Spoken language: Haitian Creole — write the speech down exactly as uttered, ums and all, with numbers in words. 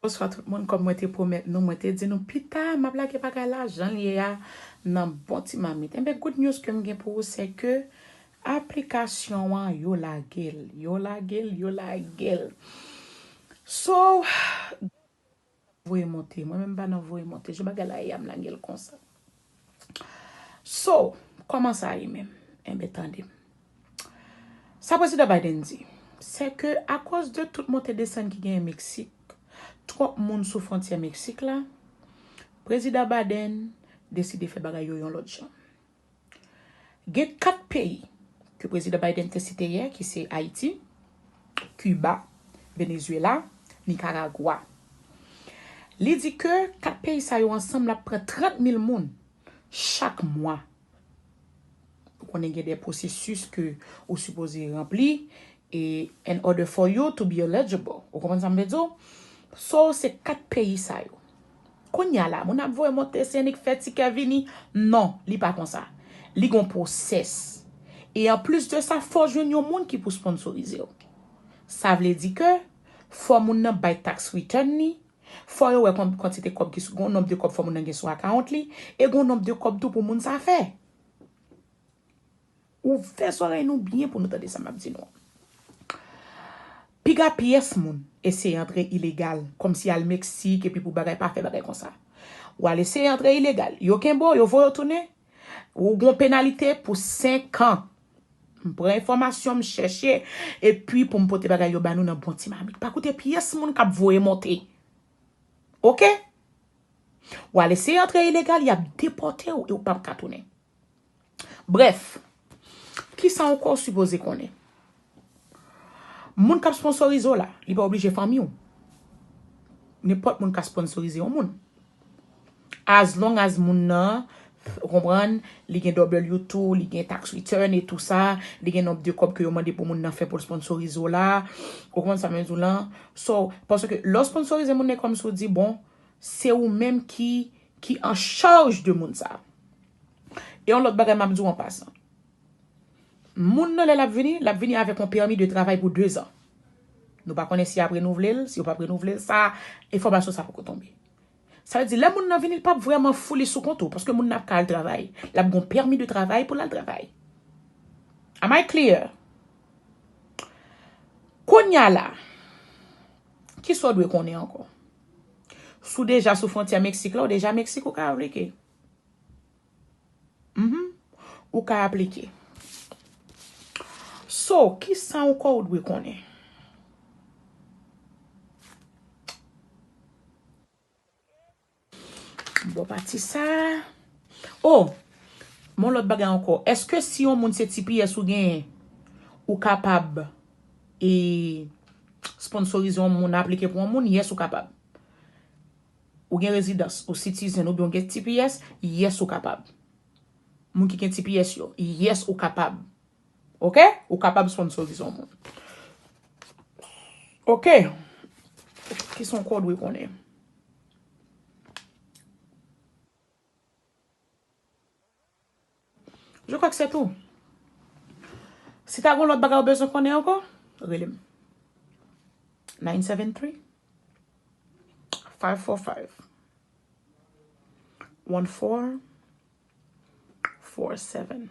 Bonswa tout moun, kòm mwen te pwomèt nou, mwen te di nou pita m ap lage bagay la jan l ye a nan bon ti mamit. Enben, good news ke m gen pou ou se ke aplikasyon an, yo lage l, yo lage l, yo lage l. So, voye monte, mwen menm pa nan voye monte, jan bagay la ye a, m lage l konsa. So, kòman sa ye menm? Enben, tande m. Sa Prezidan Biden di, se ke akoz de tout monte desann ki genyen Meksik, twòp moun sou fwontyè Meksik la, Prezidan Biden deside fè bagay yo yon lòt jan. Gen kat peyi ke Prezidan Biden te site yè, ki se Ayiti, Kiba, Venezuela, Nikaragwa. Li di ke kat peyi sa yo ansanm l ap pran trant mil moun chak mwa. Ou konnen gen de pwosesis ke ou sipoze ranpli e in order for you to be eligible. Ou konprann sa m vle di w? So, se kat peyi sa yo. Kounye a la, moun ap voye monte, se annik fè tikè vini. Non, li pa konsa. Li gon pwosès. E anplis de sa, fò w jwenn yon moun ki pou sponsorize w. Sa vle di ke fò moun nan bay tax return li, fò yo wè kon-, kantite kòb ki sou, gon nonb de kòb fò moun nan gen sou account li, e gon nonb de kòb tou pou moun sa fè. Ouvè zòrèy nou byen pou nou tande sa m ap di nou an. Piga pyès moun eseye antre ilegal, kòmsi al Meksik epi pou bagay pa fè bagay konsa. W al eseye antre ilegal, yo kenbe w, yo voye w tounen, ou gon penalite pou senk an. M pran enfòmasyon, m chèche, epi pou m pote bagay yo ba nou nan bon ti mamit. Pa koute pyès moun k ap voye monte. Oke? W al eseye antre ilegal, y ap depòte w e w p ap ka tounen. Brèf, kisa ankò w sipoze konnen? Moun k ap sponsorize w la, li pa oblije fanmi w. Nenpòt moun ka sponsorize yon moun. As long as moun nan, ou konprann, li gen W two, li gen tax return e tou sa, li gen nonb de kòb ke yo mande pou moun nan fè pou l sponsorize w la. Ou konprann sa m di w lan? So, paske lè w sponsorize moun nan, kòmsi w di, bon, se ou menm ki, ki an chaj de moun sa. E yon lòt bagay m ap di w an pasan. Moun nan, lè l ap vini, l ap vini avèk yon pèmi de travay pou dezan. Nou pa konnen si y ap renouvle l, si yo p ap renouvle l, sa, enfòmasyon sa poko tonbe. Sa vle di, lè moun nan vini, li p ap vrèman fully sou kont ou, paske moun nan ap ka al travay. L ap gon pèmi de travay pou l al travay. Am I clear? Kounye a la, kisa w dwe konnen ankò? Si w deja sou fwontyè Meksik la, w deja Meksik, ou ka aplike. Mhm. Ou ka aplike. So, kisa ankò w dwe konnen? Bon, pati sa. Oh, mon lòt bagay ankò. Èske si yon moun se T P S ou genyen, ou kapab e sponsorize yon moun, aplike pou yon moun? Yes, ou kapab. Ou gen rezidans, ou citizen, oubyen ou gen T P S, yes, ou kapab. Moun ki gen T P S yo, yes, ou kapab. Oke? Ou kapab sponsorize yon moun. Oke? Kisa ankò w dwe konnen? Je crois que c'est tout. Si ta gen lòt bagay ou bezwen konnen ankò, rele m. Nine seven three, five four five, one four four seven.